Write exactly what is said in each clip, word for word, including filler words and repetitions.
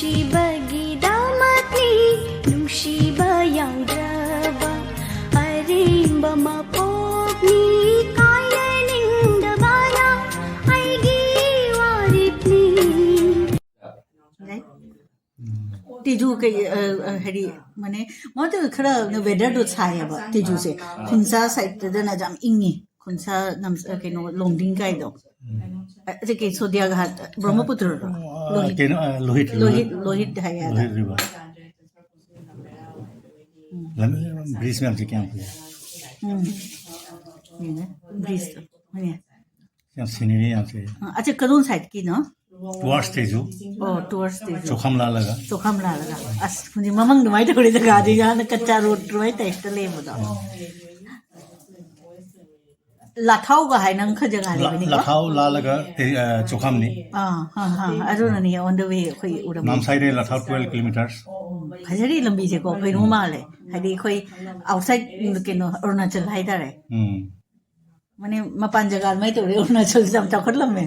ꯅꯨꯡꯁꯤꯕꯒꯤꯗꯃꯛꯅꯤ ꯅꯨꯡꯁꯤꯕ ꯌꯥꯎꯗ꯭ꯔꯕ ꯑꯔꯦꯝꯕ ꯃꯄꯣꯛꯅꯤ ꯀꯥꯏꯅꯅꯤꯡꯗꯕꯅ ꯑꯩꯒꯤ ꯋꯥꯔꯦꯞꯅꯤ꯫ ꯇꯤꯖꯨ ꯀꯩ, ꯑ, ꯑ, ꯍꯥꯏꯗꯤ, ꯃꯥꯅꯦ, ꯃꯥꯗꯤ ꯈꯔ weatherꯗꯣ ꯁꯥꯏꯌꯦꯕ ꯇꯤꯖꯨꯁꯦ꯫ ꯈꯨꯟꯁꯥ sideꯇꯅ ꯌꯥꯝ ꯏꯪꯉꯤ꯫ ꯈꯨꯟꯁꯥ ꯅꯝ-, ꯑ, ꯀꯩꯅꯣ, ꯂꯣꯡꯗꯤꯡ ꯀꯥꯏꯗꯣ꯫ ꯑ, ꯑꯗꯒꯤ ꯁꯣꯗꯤꯌꯥꯒ ꯍꯥꯠ, ꯕ꯭ꯔꯍꯃꯄꯨꯇ꯭ꯔꯔꯣ? ꯑ, ꯂꯣꯍꯤꯠ꯫ ꯀꯩꯅꯣ, ꯑ, ꯂꯣꯍꯤꯠ, ꯂꯣꯍꯤꯠ, ꯂꯣꯍꯤꯠ ꯍꯥꯏꯌꯦ ꯑꯗ꯫ ꯂꯣꯍꯤꯠ river꯫ ꯎꯝ꯫ ꯂꯝ-, bridge ꯃꯌꯥꯝꯁꯦ ꯀꯌꯥꯝ ꯐꯖꯩ꯫ ꯎꯝ꯫ ꯌꯦꯡꯉꯦ, bridgeꯇꯣ꯫ ꯍꯣꯏꯅꯦ꯫ ꯌꯥꯝ scenery ꯌꯥꯝ ꯐꯖꯩ꯫ ꯑ, ꯑꯆꯥ, ꯀꯗꯣꯝ sideꯀꯤꯅꯣ? Towards ꯇꯩꯁꯨ꯫ ꯑꯣ, towards ꯇꯩꯁꯨ꯫ ꯆꯣꯈꯝ ꯂꯥꯜꯂꯒ꯫ ꯆꯣꯈꯝ ꯂꯥꯜꯂꯒ꯫ ꯑꯁ, ꯍꯧꯖꯤꯛ ꯃꯃꯪ ꯑꯗꯨꯃꯥꯏꯅ ꯇꯧꯔꯤ ꯖꯒꯥꯗꯤ ꯌꯥꯝꯅ ꯀꯆꯥ road ꯑꯗꯨꯃꯥꯏꯅ typeꯇ ꯂꯩꯕꯗꯣ꯫ ꯑꯣ꯫ ꯂꯥꯊꯥꯎꯒ ꯍꯥꯏꯅ ꯑꯃꯈꯛ ꯖꯒꯥ ꯂ-, ꯂꯩꯕꯅꯤꯀꯣ? ꯂꯥꯊꯥꯎ ꯂꯥꯜꯂꯒ ꯇꯦ-, ꯑ, ꯆꯣꯈꯝꯅꯤ꯫ ꯑꯥ, ꯍꯥ, ꯍꯥ, ꯑꯗꯨꯅꯅꯤ on the way ꯑꯩꯈꯣꯏ ꯎꯔꯝꯃꯤ꯫ ꯅꯥꯝꯁꯥꯏꯗꯩ ꯂꯥꯊꯥꯎ twelve kilometers꯫ ꯎꯝ, ꯐꯖꯔꯤ ꯂꯝꯕꯤꯁꯦꯀꯣ, ꯀꯩꯅꯣ ꯃꯥꯜꯂꯦ꯫ ꯍꯥꯏꯗꯤ ꯑꯩꯈꯣꯏ outside, ꯀꯩꯅꯣ, ꯑꯔꯨꯅꯥꯆꯜ ꯍꯥꯏꯇꯥꯔꯦ꯫ ꯎꯝ꯫ ꯃꯅꯦ, ꯃꯄꯥꯟ ꯖꯒꯥ ꯑꯗꯨꯃꯥꯏꯅ ꯇꯧꯔꯦ, ꯑꯔꯨꯅꯥꯆꯜꯁꯦ ꯌꯥꯝ ꯆꯥꯎꯈꯠꯂꯝꯃꯦ꯫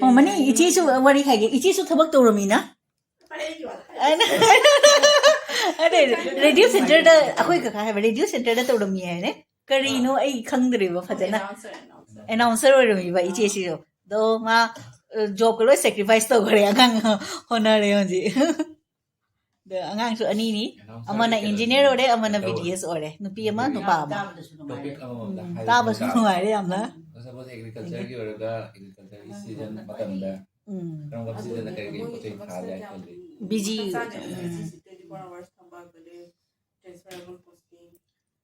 ꯑꯣ, ꯃꯅꯦ, ꯏꯆꯦꯁꯨ ꯋꯥꯔꯤ ꯍꯥꯏꯒꯦ, ꯏꯆꯦꯁꯨ ꯊꯕꯛ ꯇꯧꯔꯝꯃꯤꯅ? ꯑꯗꯩ, radio centreꯗ, ꯑꯩꯈꯣꯏ ꯀꯀꯥ ꯍꯥꯏꯕ, radio centreꯗ ꯇꯧꯔꯝꯃꯤ ꯍꯥꯏꯅꯦ꯫ ꯀꯔꯤꯅꯣ ꯑꯩ ꯈꯪꯗ꯭ꯔꯦꯕ ꯐꯖꯅ꯫ Announcer ꯑꯣꯏꯔꯝꯃꯤꯕ ꯏꯆꯦꯁꯤꯁꯨ꯫ ꯑꯗꯣ ꯃꯥ, ꯑ, jobꯀ ꯂꯣꯏ sacrifice ꯇꯧꯈ꯭ꯔꯦ, ꯑꯉꯥꯡ ꯍꯣꯠꯅꯔꯦ ꯍꯧꯖꯤꯛ꯫ ꯑꯗꯣ ꯑꯉꯥꯡꯁꯨ ꯑꯅꯤꯅꯤ, ꯑꯃꯅ engineer ꯑꯣꯏꯔꯦ, ꯑꯃꯅ B D S ꯑꯣꯏꯔꯦ, ꯅꯨꯄꯤ ꯑꯃ, ꯅꯨꯄꯥ ꯑꯃ꯫ Topic ꯑꯃꯃꯝꯗ ꯎꯝ, ꯍꯥꯏꯔꯒ ꯇꯥꯕꯁꯨ ꯇꯥꯕ꯫ ꯅꯨꯡꯉꯥꯏꯔꯦ ꯌꯥꯝꯅ꯫ Suppose agricultureꯒꯤ ꯑꯣꯏꯔꯒ agriculture season ꯃꯇꯝꯗ ꯎꯝ꯫ ꯀꯔꯝꯕ seasonꯗ ꯀꯔꯤ ꯀꯔꯤ ꯄꯣꯠ ꯆꯩ ꯊꯥꯕ ꯌꯥꯏ ꯈꯜꯂꯤ? Busy꯫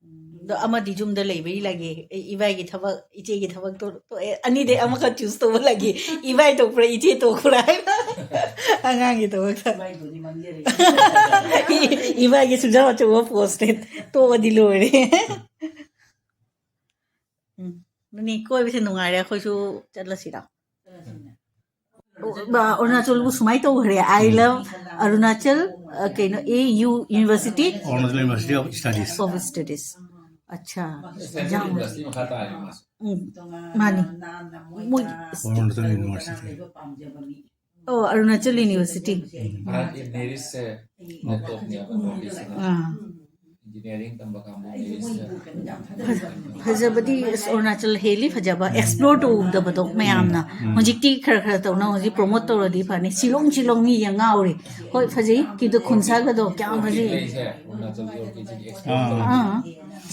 ꯎꯝ꯫ ꯑꯗꯣ ꯑꯃꯗꯤ ꯌꯨꯝꯗ ꯂꯩꯕꯩ ꯂꯩꯌꯦ꯫ ꯑꯩ ꯏꯕꯥꯏꯒꯤ ꯊꯕꯛ, ꯏꯆꯦꯒꯤ ꯊꯕꯛ ꯇꯣ-, ꯇꯣꯛꯑꯦ꯫ ꯑꯅꯤꯗꯩ ꯑꯃꯈꯛ choose ꯇꯧꯕ ꯂꯩꯌꯦ꯫ ꯏꯕꯥꯏ ꯇꯣꯛꯄ꯭ꯔꯥ, ꯏꯆꯦ ꯇꯣꯛꯄ꯭ꯔꯥ ꯍꯥꯏꯕ꯫ ꯑꯉꯥꯡꯒꯤ ꯊꯕꯛꯇ꯫ ꯏꯕꯥꯏꯒꯤ ꯁꯨꯡꯖꯥꯎ ꯑꯆꯧꯕ postꯅꯦ꯫ ꯇꯣꯛꯑꯗꯤ ꯂꯣꯏꯔꯦ꯫ ꯎꯝ꯫ ꯑꯗꯨꯅꯤ, ꯀꯣꯏꯕꯁꯦ ꯅꯨꯡꯉꯥꯏꯔꯦ꯫ ꯑꯩꯈꯣꯏꯁꯨ ꯆꯠꯂꯁꯤꯔꯣ? ꯑꯣ, ꯑꯔꯨꯅꯥꯆꯜꯕꯨ ꯁꯨꯃꯥꯏꯅ ꯇꯧꯈ꯭ꯔꯦ꯫ I love Arunachal, ꯑ, ꯀꯩꯅꯣ, A U University Arunachal University of Studies꯫ Of Studies꯫ ꯑꯠꯆꯥ꯫ ꯁꯦꯟꯇ꯭ꯔꯦꯜ ꯌꯨꯅꯤꯚꯔꯁꯤꯇꯤ ꯃꯈꯥ ꯇꯥꯔꯦ ꯃꯥꯁꯨ꯫ ꯎꯝ, ꯃꯥꯅꯤ꯫ ꯃꯣꯏ ꯑꯔꯨꯅꯥꯆꯜ ꯌꯨꯅꯤꯚꯔꯁꯤꯇꯤ꯫ ꯑꯣ, ꯑꯔꯨꯅꯥꯆꯜ ꯌꯨꯅꯤꯚꯔꯁꯤꯇꯤ꯫ ꯃꯍꯥꯛꯀꯤ ꯃꯦꯔꯤꯠꯁꯦ ꯇꯣꯞꯅꯦꯕ ꯅꯣꯔꯠ ꯏꯁꯁꯤꯅ꯫ ꯑꯥ꯫ ꯏꯟꯖꯤꯅꯤꯌꯥꯔꯤꯡ ꯇꯝꯕ ꯀꯥꯡꯕꯨ ꯃꯦꯔꯤꯠꯁꯦ꯫ ꯐꯖꯕꯗꯤ ꯑꯁ, ꯑꯔꯨꯅꯥꯆꯜ ꯍꯦꯜꯂꯤ ꯐꯖꯕ, ꯑꯦꯛꯁꯄ꯭ꯂꯣꯔ ꯇꯧꯗꯕꯗꯣ ꯃꯌꯥꯝꯅ꯫ ꯍꯧꯖꯤꯛꯇꯤ ꯈꯔ ꯈꯔ ꯇꯧꯅ, ꯍꯧꯖꯤꯛ ꯄ꯭ꯔꯣꯃꯣꯠ ꯇꯧꯔꯗꯤ ꯐꯅꯤ꯫ ꯁꯤꯂꯣꯡ, ꯁꯤꯂꯣꯡ ꯃꯤ ꯌꯥꯝ ꯉꯥꯎꯔꯤ꯫ ꯍꯣꯏ, ꯐꯖꯩ꯫ ꯀꯤꯗꯨ ꯈꯨꯟꯁꯥꯒꯗꯣ ꯀꯌꯥꯝ ꯐꯖꯩ꯫ ꯂꯩꯁꯦ ꯑꯔꯨꯅꯥꯆꯜꯒꯤ ꯑꯣꯔꯀꯤꯗꯁꯤꯗꯤ ꯑꯥ꯫ ꯑꯥ꯫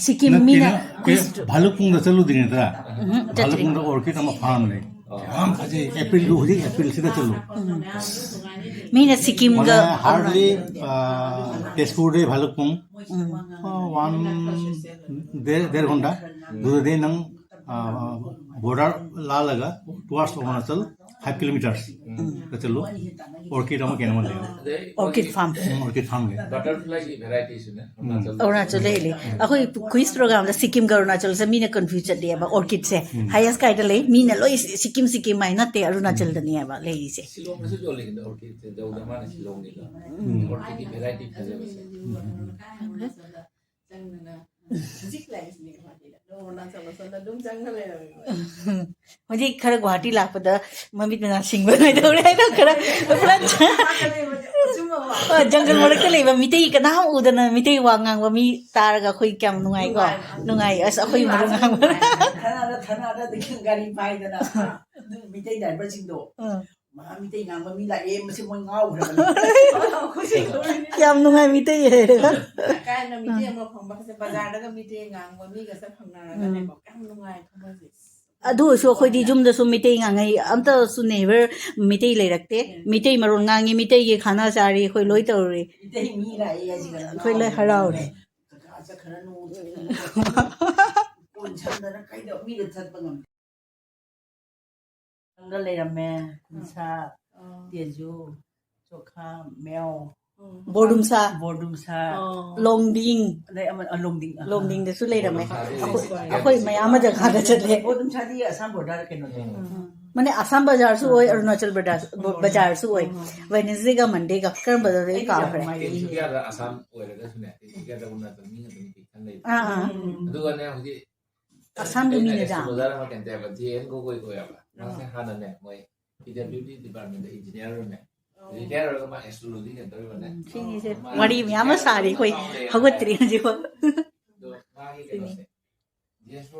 ꯁꯤꯀꯤꯝ ꯃꯤꯅ ꯀꯩꯅꯣ, ꯀꯩꯅꯣ, ꯚꯥꯂꯨꯛꯄꯨꯡꯗ ꯆꯠꯂꯨꯗ꯭ꯔꯤ ꯅꯠꯇ꯭ꯔꯥ? ꯎꯝ, ꯆꯠꯇ꯭ꯔꯤ꯫ ꯚꯥꯂꯨꯛꯄꯨꯡꯗ ꯑꯣꯔꯀꯤꯗ ꯑꯃ ꯐꯥꯔꯝ ꯂꯩ꯫ ꯌꯥꯝ ꯐꯖꯩ꯫ ꯑꯦꯄ꯭ꯔꯤꯜꯗꯨ, ꯍꯧꯖꯤꯛ ꯑꯦꯄ꯭ꯔꯤꯜꯁꯤꯗ ꯆꯠꯂꯨ꯫ ꯃꯤꯅ ꯁꯤꯀꯤꯝꯒ ꯃꯅꯦ, hardly, ꯑ, ꯇꯦꯖꯄꯨꯔꯗꯩ ꯚꯥꯂꯨꯛꯄꯨꯡ, ꯎꯝ꯫ ꯑ, ꯋꯥꯟ ꯗꯦ-, ꯗꯦꯔ ꯘꯟꯇꯥ꯫ ꯑꯗꯨꯗꯗꯤ ꯅꯪ, ꯑ, ꯕꯣꯔꯗꯔ ꯂꯥꯜꯂꯒ towards ꯑꯔꯨꯅꯥꯆꯜ five kilometers ꯗ ꯆꯠꯂꯨ꯫ ꯑꯣꯔꯀꯤꯗ ꯑꯃ ꯀꯩꯅꯣ ꯑꯃ ꯂꯩ꯫ ꯑꯣꯔꯀꯤꯗ ꯐꯥꯔꯝ꯫ ꯎꯝ, ꯑꯣꯔꯀꯤꯗ ꯐꯥꯔꯝ ꯂꯩ꯫ ꯕꯇꯔꯐ꯭ꯂꯥꯏꯒꯤ ꯚꯦꯔꯥꯏꯇꯤꯁꯤꯅꯦ ꯑꯔꯨꯅꯥꯆꯜ꯫ ꯑꯔꯨꯅꯥꯆꯜ ꯂꯩ꯫ ꯑꯩꯈꯣꯏ ꯀ꯭ꯋꯤꯁ ꯄ꯭ꯔꯣꯒ꯭ꯔꯥꯝꯗ ꯁꯤꯀꯤꯝꯒ ꯑꯔꯨꯅꯥꯆꯜꯁꯦ ꯃꯤꯅ ꯀꯟꯐ꯭ꯌꯨꯁ ꯆꯠꯂꯦꯕ꯫ ꯑꯣꯔꯀꯤꯗꯁꯦ ꯍꯥꯏꯌꯦꯁ ꯀꯥꯏꯗ ꯂꯩ? ꯃꯤꯅ ꯂꯣꯏ ꯁꯤꯀꯤꯝ, ꯁꯤꯀꯤꯝ ꯍꯥꯏ ꯅꯠꯇꯦ, ꯑꯔꯨꯅꯥꯆꯜꯗꯅꯦꯕ ꯂꯩꯔꯤꯁꯦ꯫ ꯁꯤꯂꯣꯡꯗꯁꯨ ꯌꯣꯜꯂꯤꯗ ꯑꯣꯔꯀꯤꯗꯁꯦ, ꯌꯧꯗ ꯃꯥꯅ ꯁꯤꯂꯣꯡꯒꯤꯗ꯫ ꯑꯣꯔꯀꯤꯗꯀꯤ ꯚꯦꯔꯥꯏꯇꯤ ꯐꯖꯕꯁꯦ꯫ ꯆꯪꯗꯅ ꯍꯧꯖꯤꯛ ꯂꯥꯛꯏꯁꯤꯅꯦ ꯒꯨꯍꯥꯇꯤꯗ꯫ ꯑꯗꯣ ꯑꯔꯨꯅꯥꯆꯜ ꯑꯁꯣꯝꯗ ꯑꯗꯨꯝ ꯆꯪꯉ ꯂꯩꯔꯝꯃꯦꯕ꯫ ꯍꯧꯖꯤꯛ ꯈꯔ ꯒꯨꯍꯥꯇꯤ ꯂꯥꯛꯄꯗ ꯃꯃꯤꯠ ꯃꯅꯥ ꯁꯤꯡꯕ ꯀꯩꯗꯧꯔꯦ ꯍꯥꯏꯅ ꯈꯔ ꯄꯨꯔꯥ ꯃꯈꯥꯗ ꯂꯩꯕꯁꯦ ꯎꯆꯨꯝ ꯑꯃ꯫ ꯍꯣꯏ, ꯖꯪꯒꯜ ꯃꯔꯛꯇ ꯂꯩꯕ ꯃꯤꯇꯩ ꯀꯅꯥ ꯑꯃ ꯎꯗꯅ ꯃꯤꯇꯩ ꯋꯥ ꯉꯥꯡꯕ ꯃꯤ ꯇꯥꯔꯒ ꯑꯩꯈꯣꯏ ꯀꯌꯥꯝ ꯅꯨꯡꯉꯥꯏꯀꯣ? ꯅꯨꯡꯉꯥꯏ꯫ ꯑꯁ, ꯑꯩꯈꯣꯏ ꯃꯔꯨ ꯉꯥꯡꯕ꯫ ꯊꯅꯥꯗ, ꯊꯅꯥꯗ ꯒꯥꯔꯤ ꯄꯥꯏꯗꯅ ꯑꯗꯨ ꯃꯤꯇꯩ ꯗ꯭ꯔꯥꯏꯚꯔꯁꯤꯡꯗꯣ, ꯎꯝ꯫ ꯃꯥ ꯃꯤꯇꯩ ꯉꯥꯡꯕ ꯃꯤ ꯂꯥꯛꯑꯦ, ꯃꯁꯤ ꯃꯣꯏ ꯉꯥꯎꯈ꯭ꯔꯕꯅꯤ꯫ ꯑꯩꯈꯣꯏꯁꯦ ꯂꯣꯏꯔꯦ꯫ ꯀꯌꯥꯝ ꯅꯨꯡꯉꯥꯏ ꯃꯤꯇꯩ ꯍꯥꯏꯔꯒ꯫ ꯀꯥꯏꯅ ꯃꯤꯇꯩ ꯑꯃ ꯐꯪꯕꯒꯁꯦ, ꯕꯖꯥꯔꯗꯒ ꯃꯤꯇꯩ ꯉꯥꯡꯕ ꯃꯤꯒꯁꯦ ꯐꯪꯅꯔꯒꯅꯦꯀꯣ, ꯌꯥꯝ ꯅꯨꯡꯉꯥꯏ ꯊꯃꯣꯏꯁꯦ꯫ ꯑꯗꯨ ꯑꯣꯏꯔꯁꯨ ꯑꯩꯈꯣꯏꯗꯤ ꯌꯨꯝꯗꯁꯨ ꯃꯤꯇꯩ ꯉꯥꯡꯉꯩ, ꯑꯝꯇꯁꯨ ꯅꯦꯕꯔ ꯃꯤꯇꯩ ꯂꯩꯔꯛꯇꯦ꯫ ꯃꯤꯇꯩ ꯃꯔꯣꯟ ꯉꯥꯡꯉꯤ, ꯃꯤꯇꯩꯒꯤ ꯈꯥꯅ ꯆꯥꯔꯤ, ꯑꯩꯈꯣꯏ ꯂꯣꯏ ꯇꯧꯔꯤ꯫ ꯃꯤꯇꯩ ꯃꯤ ꯂꯥꯛꯑꯦ ꯍꯥꯏꯁꯤꯒ ꯑꯩꯈꯣꯏ ꯂꯣꯏ ꯍꯔꯥꯎꯔꯦ꯫ ꯀꯀꯥ ꯆꯠꯈ꯭ꯔꯅꯨ, ꯀꯣꯟꯁꯝꯗꯅ ꯀꯩꯗꯧ ꯃꯤꯒ ꯆꯠꯄ ꯉꯝꯗꯦ꯫ ꯅꯪꯒ ꯂꯩꯔꯝꯃꯦ, ꯈꯨꯟꯁꯥ, ꯇꯦꯖꯨ, ꯆꯣꯈꯥ, ꯃꯦꯎ, ꯕꯣꯔꯗꯨꯝꯁꯥ, ꯕꯣꯔꯗꯨꯝꯁꯥ, ꯂꯣꯡꯗꯤꯡ, ꯑꯗꯩ ꯑꯃ, ꯑ, ꯂꯣꯡꯗꯤꯡ, ꯑ, ꯂꯣꯡꯗꯤꯡꯗꯁꯨ ꯂꯩꯔꯝꯃꯦ꯫ ꯕꯣꯔꯗꯨꯝꯁꯥꯗꯤ ꯑꯩꯈꯣꯏ, ꯑꯩꯈꯣꯏ ꯃꯌꯥꯝ ꯑꯃ ꯖꯒꯥꯗ ꯆꯠꯂꯦ꯫ ꯕꯣꯔꯗꯨꯝꯁꯥꯗꯤ ꯑꯁꯥꯝ ꯕꯣꯔꯗꯔ ꯀꯩꯅꯣꯗꯣ꯫ ꯃꯥꯅꯦ, ꯑꯁꯥꯝ ꯕꯖꯥꯔꯁꯨ ꯑꯣꯏ, ꯑꯔꯨꯅꯥꯆꯜ ꯕꯖꯥꯔ, ꯕꯖꯥꯔꯁꯨ ꯑꯣꯏ꯫ ꯋꯦꯅꯁꯗꯦꯒ ꯃꯟꯗꯦꯒ ꯀꯔꯝꯕꯗ ꯂꯩ ꯀꯥꯎꯈ꯭ꯔꯦ꯫ ꯇꯤꯟꯁꯨꯀꯤꯌꯥꯗ ꯑꯁꯥꯝ ꯑꯣꯏꯔꯒꯁꯨꯅꯦ, ꯇꯤꯟꯁꯨꯀꯤꯌꯥꯗ ꯑꯔꯨꯅꯥꯆꯜ ꯃꯤ ꯉꯥꯛꯇ ꯅꯨꯄꯤ꯫ ꯑꯥ, ꯑꯥ꯫ ꯑꯗꯨꯒꯅꯦ ꯍꯧꯖꯤꯛ ꯑꯁꯥꯝꯒꯤ ꯑꯩꯅ ꯃꯤꯅꯤꯗ꯫ Astrologer ꯑꯃ ꯀꯩꯅꯣ ꯇꯧꯋꯦꯕ, ꯖꯦ ꯑꯦꯟ ꯒꯣꯒꯣꯏ ꯀꯧꯋꯦꯕ꯫ ꯃꯥꯁꯦ ꯍꯥꯟꯅꯅꯦ ꯃꯣꯏ ꯄꯤ ꯗꯕ꯭ꯂꯤꯎ ꯗꯤ department engineer ꯑꯣꯏꯔꯝꯃꯦ꯫ Retire ꯑꯣꯏꯔꯒ ꯃꯥ astrology ꯀꯩꯅꯣ ꯇꯧꯔꯤꯕꯅꯦ꯫ ꯎꯝ, ꯁꯤꯅꯤꯁꯦ꯫ ꯃꯥ ꯋꯥꯔꯤ ꯃꯌꯥꯝ ꯑꯃ retire ꯁꯥꯔꯤ ꯑꯩꯈꯣꯏ꯫ ꯑꯣꯏꯔꯒ ꯍꯧꯒꯠꯇ꯭ꯔꯤ ꯍꯧꯖꯤꯛꯐꯥꯎ꯫ ꯑꯗꯣ ꯃꯥꯒꯤ ꯀꯩꯅꯣꯁꯦ,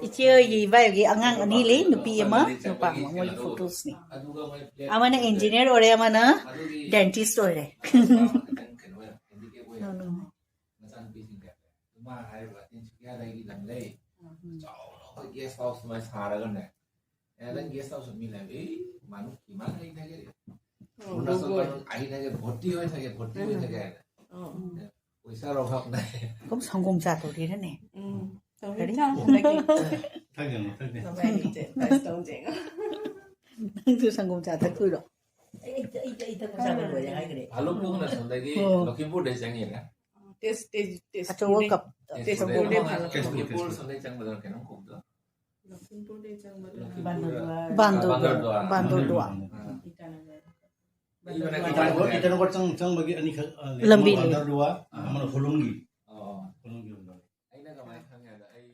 ꯏꯆꯦ ꯍꯣꯏꯒꯤ ꯏꯕꯥꯏꯒꯤ ꯑꯉꯥꯡ ꯑꯅꯤ ꯂꯩ, ꯅꯨꯄꯤ ꯑꯃ, ꯅꯨꯄꯥ ꯑꯃ, ꯃꯣꯏꯒꯤ photos ꯅꯤ꯫ ꯑꯃꯅ engineer ꯑꯣꯏꯔꯦ, ꯑꯃꯅ dentist ꯑꯣꯏꯔꯦ꯫ ꯃꯆꯥꯅꯨꯄꯤꯁꯤꯡꯁꯦ ꯃꯥ ꯍꯥꯏꯔꯤꯕ ꯇꯤꯟꯁꯨꯀꯤꯌꯥꯗꯒꯤ ꯂꯝ ꯂꯩ꯫ ꯆꯥꯎꯅ ꯑꯩꯈꯣꯏ guest house ꯑꯃ ꯁꯥꯔꯒꯅꯦ꯫ ꯑꯦ, ꯅꯪ guest house ꯃꯤ ꯂꯩ, ꯑꯦ, ꯃꯥꯅꯨ ꯀꯤꯃꯥꯟ ꯑꯩ ꯊꯥꯒꯦ꯫ ꯑꯣ, ꯑꯔꯨꯅꯥꯆꯜ ꯒꯣꯒꯣꯏ꯫ ꯃꯅꯨꯡ ꯑꯩ ꯊꯥꯒꯦ, ꯚꯣꯇꯤ ꯍꯣꯏ ꯊꯥꯒꯦ, ꯚꯣꯇꯤ ꯍꯣꯏ ꯊꯥꯒꯦ ꯍꯥꯏꯅ꯫ ꯑꯣ꯫ ꯄꯩꯁꯥ ꯔꯣ ꯍꯥꯞꯅ꯫ ꯀꯝ ꯁꯪꯒꯣꯝ ꯆꯥ ꯇꯧꯔꯤꯔꯅꯦ? ꯎꯝ, ꯇꯧꯔꯤ꯫ ꯀꯔꯤ? ꯊꯥꯡ ꯍꯟꯗꯛꯀꯤ ꯊꯥꯡ ꯌꯥꯝꯅ ꯊꯥꯡ ꯌꯥꯝꯅ꯫ ꯅꯨꯡꯉꯥꯏꯔꯤꯁꯦ, ꯇꯁ ꯇꯧꯁꯦ꯫ ꯅꯪꯁꯨ ꯁꯪꯒꯣꯝ ꯆꯥ ꯊꯛꯇꯣꯏꯔꯣ? ꯑꯩ, ꯑꯩ, ꯑꯩ, ꯑꯩ ꯊꯛꯄ ꯆꯥꯕ ꯂꯣꯏꯔꯦ ꯍꯥꯏꯈ꯭ꯔꯦ꯫ ꯚꯥꯂꯨꯛꯄꯨꯡꯅ ꯁꯣꯝꯗꯒꯤ ꯑꯣ꯫ ꯂꯈꯤꯝꯄꯨꯔꯗꯩ ꯆꯪꯉꯤꯅꯦ꯫ ꯇꯦꯁ, ꯇꯦꯁ, ꯇꯦꯁ ꯑꯆꯧꯕ ꯄꯨꯔꯦ꯫ ꯀꯞ, ꯇꯦꯁ ꯑꯆꯧꯕ ꯄꯨꯔꯦ ꯀꯞ꯫ ꯚꯥꯂꯨꯛꯄꯨꯡ꯫ ꯂꯈꯤꯝꯄꯨꯔ ꯁꯣꯝꯗꯒꯤ ꯆꯪꯕꯗꯣ ꯀꯩꯅꯣꯝ ꯀꯧꯕꯗꯣ꯫ ꯂꯈꯤꯝꯄꯨꯔꯗꯩ ꯆꯪꯕꯗꯣ꯫ ꯂꯈꯤꯝꯄꯨꯔ꯫ ꯕꯥꯟꯗꯣꯗ꯭ꯋꯥꯔ꯫ ꯕꯥꯟꯗꯣꯗ꯭ꯋꯥꯔ꯫ ꯕꯥꯟꯗꯣꯗ꯭ꯋꯥꯔ꯫ ꯕꯥꯟꯗꯣꯗ꯭ꯋꯥꯔ꯫ ꯏꯇꯥꯅꯒꯔ꯫ ꯏꯇꯥꯅꯒꯔ꯫ ꯏꯇꯥꯅꯒꯔ ꯆꯪ-, ꯆꯪꯕꯒꯤ ꯑꯅꯤꯈꯛ, ꯑ, ꯂꯩ꯫ ꯂꯝꯕꯤ ꯑꯃꯅ ꯂꯩ꯫ ꯕꯥꯟꯗꯔꯗꯨꯋꯥ, ꯑꯃꯅ ꯍꯣꯂꯨꯡꯒꯤ꯫ ꯑꯣ꯫ ꯍꯣꯂꯨꯡꯒꯤ ꯂꯝꯕꯤ꯫ ꯑꯩꯅ ꯀꯃꯥꯏꯅ ꯈꯪꯉꯦ ꯍꯥꯏꯗ ꯑꯩ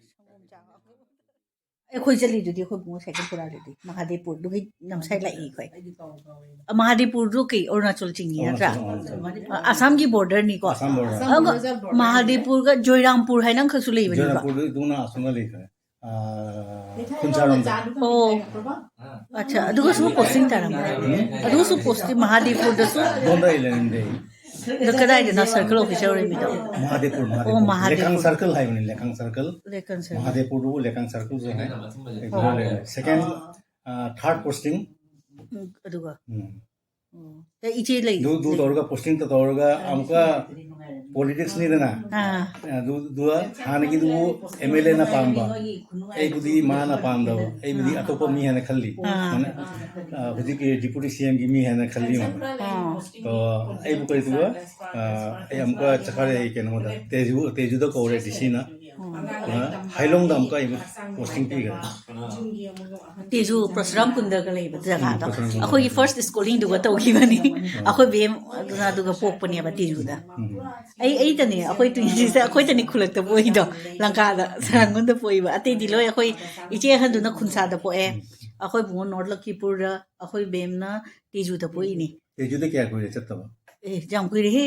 ꯑꯩꯈꯣꯏ ꯆꯠꯂꯤꯗꯨꯗꯤ ꯑꯩꯈꯣꯏ ꯕꯨꯡꯉꯣ ꯁꯥꯏꯀꯜ ꯄꯨꯔꯛꯂꯤꯗꯤ ꯃꯍꯥꯗꯦꯕꯄꯨꯔꯗꯨꯒꯤ ꯅꯝꯁꯥꯏ ꯂꯥꯛꯏ ꯑꯩꯈꯣꯏ꯫ ꯑ, ꯃꯍꯥꯗꯦꯕꯄꯨꯔꯗꯨ ꯀꯩ ꯑꯔꯨꯅꯥꯆꯜ ꯆꯤꯡꯉꯤ ꯅꯠꯇ꯭ꯔꯥ? ꯑꯔꯨꯅꯥꯆꯜ, ꯑꯔꯨꯅꯥꯆꯜ꯫ ꯑ, ꯑꯁꯥꯝꯒꯤ borderꯅꯤꯀꯣ꯫ ꯑꯁꯥꯝ border꯫ ꯑꯗꯨꯒ ꯃꯍꯥꯗꯦꯕꯄꯨꯔꯒ ꯖꯣꯏꯔꯥꯝꯄꯨꯔ ꯍꯥꯏꯅ ꯑꯃꯈꯛꯁꯨ ꯂꯩꯕꯅꯦꯕ꯫ ꯖꯣꯏꯔꯥꯝꯄꯨꯔꯗꯨꯅ ꯑꯁꯣꯝꯗ ꯂꯩꯈ꯭ꯔꯦ꯫ ꯑ, ꯈꯨꯟꯁꯥꯔꯣꯝꯗ꯫ ꯑꯣ꯫ ꯑꯠꯆꯥ, ꯑꯗꯨꯒꯁꯨ posting ꯇꯥꯔꯝꯕ꯭ꯔꯥ? ꯎꯝ꯫ ꯑꯗꯨꯒꯁꯨ posting ꯃꯍꯥꯗꯦꯕꯄꯨꯔꯗꯁꯨ? ꯑꯗꯣꯝꯗ ꯑꯩ ꯂꯩꯔꯝꯗꯦ꯫ ꯑꯗꯣ ꯀꯗꯥꯏꯗꯅꯣ circle officer ꯑꯣꯏꯔꯝꯃꯤꯗꯣ? ꯃꯍꯥꯗꯦꯕꯄꯨꯔ, ꯑꯣ, ꯃꯍꯥꯗꯦꯕꯄꯨꯔ꯫ ꯃꯍꯥꯗꯦꯕꯄꯨꯔ꯫ ꯂꯦꯀꯥꯡ circle ꯍꯥꯏꯕꯅꯤ, ꯂꯦꯀꯥꯡ circle꯫ ꯂꯦꯀꯥꯡ circle꯫ ꯃꯍꯥꯗꯦꯕꯄꯨꯔꯗꯨꯕꯨ ꯂꯦꯀꯥꯡ circle ꯁꯨ ꯍꯥꯏ꯫ ꯑꯣ꯫ Second, ꯑ, third posting꯫ ꯎꯝ, ꯑꯗꯨꯒ? ꯎꯝ꯫ ꯑꯣ꯫ ꯑꯦ, ꯏꯆꯦ ꯂꯩ, ꯑꯗꯨ, ꯑꯗꯨ ꯂꯩ꯫ ꯇꯧꯔꯒ posting ꯇꯧꯔꯒ ꯑꯃꯨꯛꯀ politics ꯅꯤꯗꯅ꯫ ꯑꯥ꯫ ꯑꯗꯨ, ꯑꯗꯨꯒ ꯍꯥꯟꯅꯒꯤꯗꯨꯕꯨ MLA ꯅ ꯄꯥꯝꯕ, ꯑꯩꯕꯨꯗꯤ ꯃꯥꯅ ꯄꯥꯝꯗꯕ, ꯑꯩꯕꯨꯗꯤ ꯑꯥ꯫ ꯑꯇꯣꯞꯄ ꯃꯤ ꯍꯥꯏꯅ ꯈꯜꯂꯤ꯫ ꯑꯥ꯫ ꯃꯥꯅ, ꯑ, ꯍꯧꯖꯤꯛꯀꯤ deputy CM ꯒꯤ ꯃꯤ ꯍꯥꯏꯅ ꯈꯜꯂꯤ ꯃꯥꯅ꯫ ꯑꯥ꯫ ꯑꯣ, ꯑꯩꯕꯨ ꯀꯔꯤꯗꯨꯕ, ꯑ, ꯑꯩ ꯑꯃꯨꯛꯀ ꯆꯠꯈ꯭ꯔꯦ ꯑꯩ ꯀꯩꯅꯣꯗ, ꯇꯦꯖꯨ, ꯇꯦꯖꯨꯗ ꯀꯧꯔꯦ DC ꯅ꯫ ꯍꯥꯏꯂꯣꯡꯗ ꯑꯃꯨꯛꯀ ꯑꯩꯕꯨ ꯄꯣꯁꯇꯤꯡ ꯄꯤꯈ꯭ꯔꯦ꯫ ꯇꯦꯖꯨ ꯄ꯭ꯔꯁꯨꯔꯥꯝ ꯀꯨꯟꯗꯒ ꯂꯩꯕ ꯖꯒꯥꯗꯣ꯫ ꯎꯝ, ꯄ꯭ꯔꯁꯨꯔꯥꯝ ꯀꯨꯟꯗ꯫ ꯑꯩꯈꯣꯏꯒꯤ ꯐꯥꯔꯁ ꯁ꯭ꯀꯨꯂꯤꯡꯗꯨꯒ ꯇꯧꯈꯤꯕꯅꯤ꯫ ꯑꯩꯈꯣꯏ ꯕꯦꯝ ꯑꯗꯨꯅ ꯑꯗꯨꯒ ꯄꯣꯛꯄꯅꯦꯕ ꯇꯦꯖꯨꯗ꯫ ꯎꯝ꯫ ꯑꯩ ꯑꯩꯗꯅꯦ, ꯑꯩꯈꯣꯏ ꯇ꯭ꯋꯤꯟꯁꯤꯁꯦ ꯑꯩꯈꯣꯏꯗꯅꯤ ꯈꯨꯜꯂꯛꯇ ꯄꯣꯛꯏꯗꯣ, ꯂꯪꯀꯥꯗ ꯁꯔꯪꯒꯣꯟꯗ ꯄꯣꯛꯏꯕ꯫ ꯑꯇꯩꯗꯤ ꯂꯣꯏ ꯑꯩꯈꯣꯏ ꯏꯆꯦ ꯑꯍꯟꯗꯨꯅ ꯈꯨꯟꯁꯥꯗ ꯄꯣꯛꯑꯦ꯫ ꯑꯩꯈꯣꯏ ꯕꯨꯡꯉꯣ ꯅꯣꯔꯠ ꯂꯈꯤꯄꯨꯔꯗ, ꯑꯩꯈꯣꯏ ꯕꯦꯝꯅ ꯇꯦꯖꯨꯗ ꯄꯣꯛꯏꯅꯦ꯫ ꯇꯦꯖꯨꯗ ꯀꯌꯥ ꯀꯨꯏꯔꯦ ꯆꯠꯇꯕ? ꯑꯦ, ꯌꯥꯝ ꯀꯨꯏꯔꯦꯍꯦ꯫